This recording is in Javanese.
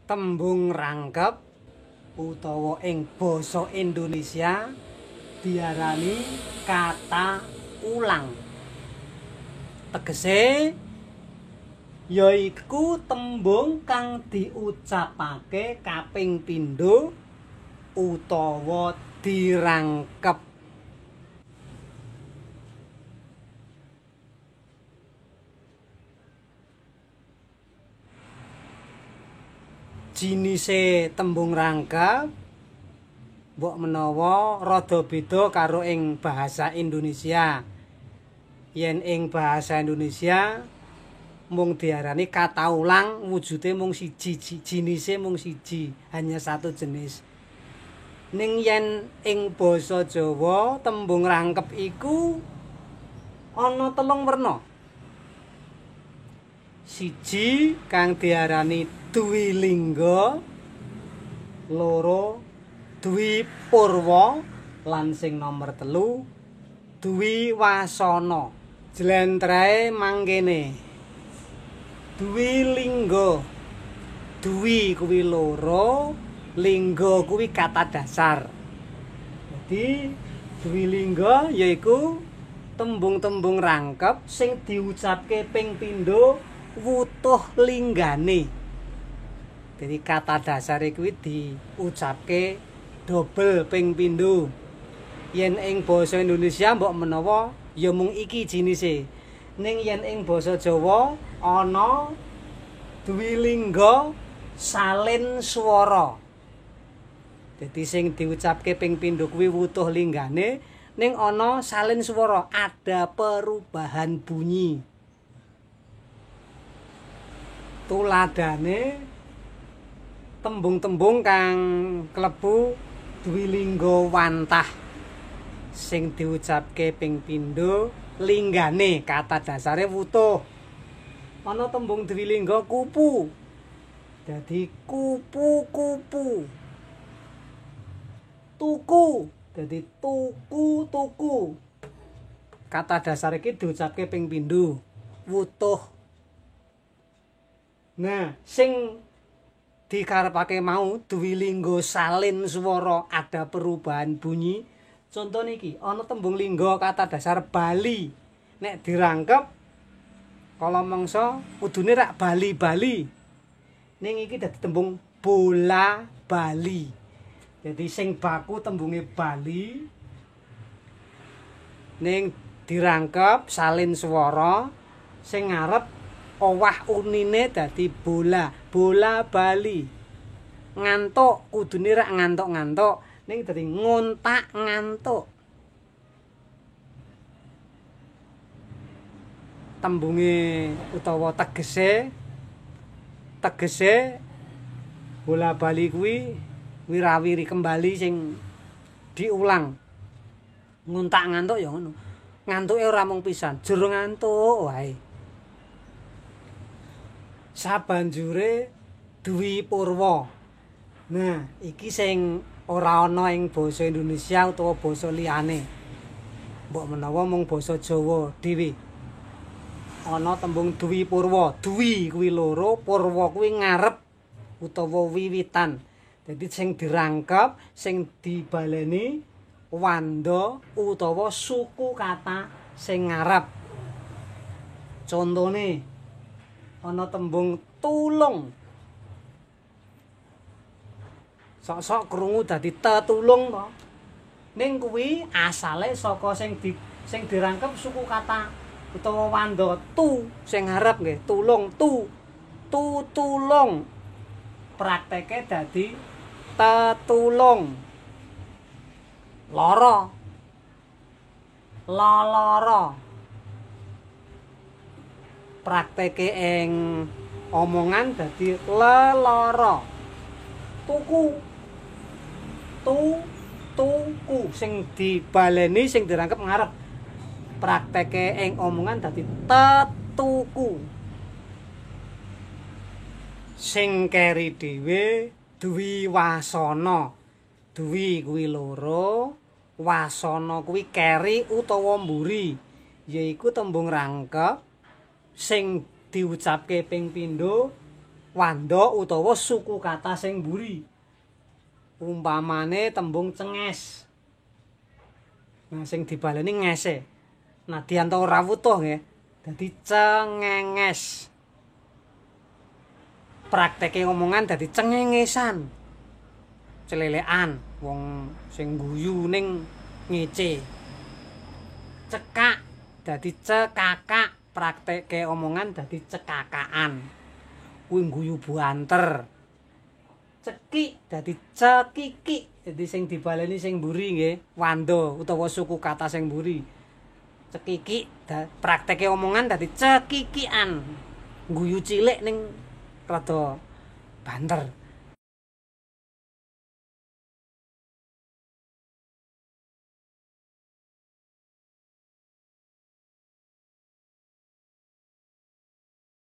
Tembung rangkep utawa ing basa Indonesia diarani kata ulang. Tegese yaiku tembung kang diucapake kaping pindho utawa dirangkep. Jinise tembung rangkep mbok menawa rada beda karo ing bahasa Indonesia. Yen ing bahasa Indonesia mung diarani kata ulang, wujude mung siji, jinise mung siji, hanya satu jenis. Ning yen ing basa Jawa tembung rangkep iku ana telung werna. Siji kang diarani dwilingga, loro dwipurwa, lan sing nomer telu dwiwasana. Jlentrehe mangkene. Dwilingga, dwi kuwi loro, lingga kuwi kata dasar. Dadi dwilingga yaiku tembung-tembung rangkep sing diucapke ping pindho wutuh linggane. Jadi kata dasare kuwi diucapke dobel ping pindho. Yen ing basa Indonesia mbok menawa ya mung iki jinise. Ning yen ing basa Jawa ana dwilingga salin swara. Dadi sing diucapke ping pindho kuwi wutuh linggane, ning ana salin swara, ada perubahan bunyi. Tuladhane tembung-tembung kang klebu dwilingga wantah sing diucapke ping pindho linggane kata dasare wutuh. Ana tembung dwilingga kupu, dadi kupu-kupu. Tuku, dadi tuku-tuku. Kata dasar iki diucapke ping pindho wutuh. Nah, sing dikarepake mau dwilingga salin swara, ada perubahan bunyi. Contoh niki, ana tembung lingga kata dasar bali. Nek dirangkep kala mangsa kudune rak bali-bali. Ning iki dadi tembung bola bali. Jadi sing baku tembunge bali, ning dirangkep salin swara, sing ngarep owah unine dadi bola, bola bali. Ngantuk kudune rak ngantuk-ngantuk, ning dadi ngontak ngantuk. Tembunge utawa tegese, tegese bola bali kuwi wirawiri kembali sing diulang. Ngontak ngantuk ya ngono. Ngantuke ora mung pisan, jero ngantuk wae. Sabanjure dwipurwa. Nah, iki sing ora ana ing basa Indonesia utawa basa liyane. Mbok menawa mung basa Jawa dhewe. Ana tembung dwipurwa. Dwi kuwi loro, purwa kuwi ngarep utawa wiwitan. Dadi sing dirangkep, sing dibaleni wanda utawa suku kata sing ngarep. Contone ana tembung tulung. Sok-sok krungu dadi tetulung to. Ning kuwi asale saka sing dirangkep suku kata utawa wanda tu sing ngarep nggih, tulung tu. Tu tulung. Prakteke dadi tetulung. Lara. Lelara. Prakteke ing omongan dadi lelara. Tuku. Tu tuku sing dibaleni sing dirangkep ngarep. Prakteke ing omongan dadi tetuku. Sing keri dhewe dwiwasana. Dwi kuwi loro, wasana kuwi keri utawa mburi, yaiku tembung rangkep sing diucapke ping pindho Wanda utawa suku kata sing mburi. Umpamane tembung cenges. Nah, sing dibaleni ngese. Nadyan ta ora wutuh nggih. Dadi cengenges. Prakteke omongan dadi cengengesan. Celelekan wong sing guyu ning ngece. Cekak dadi cekakak, prakteke omongan dadi cekakaan. Kuwi guyu buanter. Cekik dadi cekikik. Dadi sing dibaleni sing mburi nggih, wanda utawa suku kata sing mburi. Cekikik prakteke omongan dadi cekikian. Guyu cilik ning rada banter.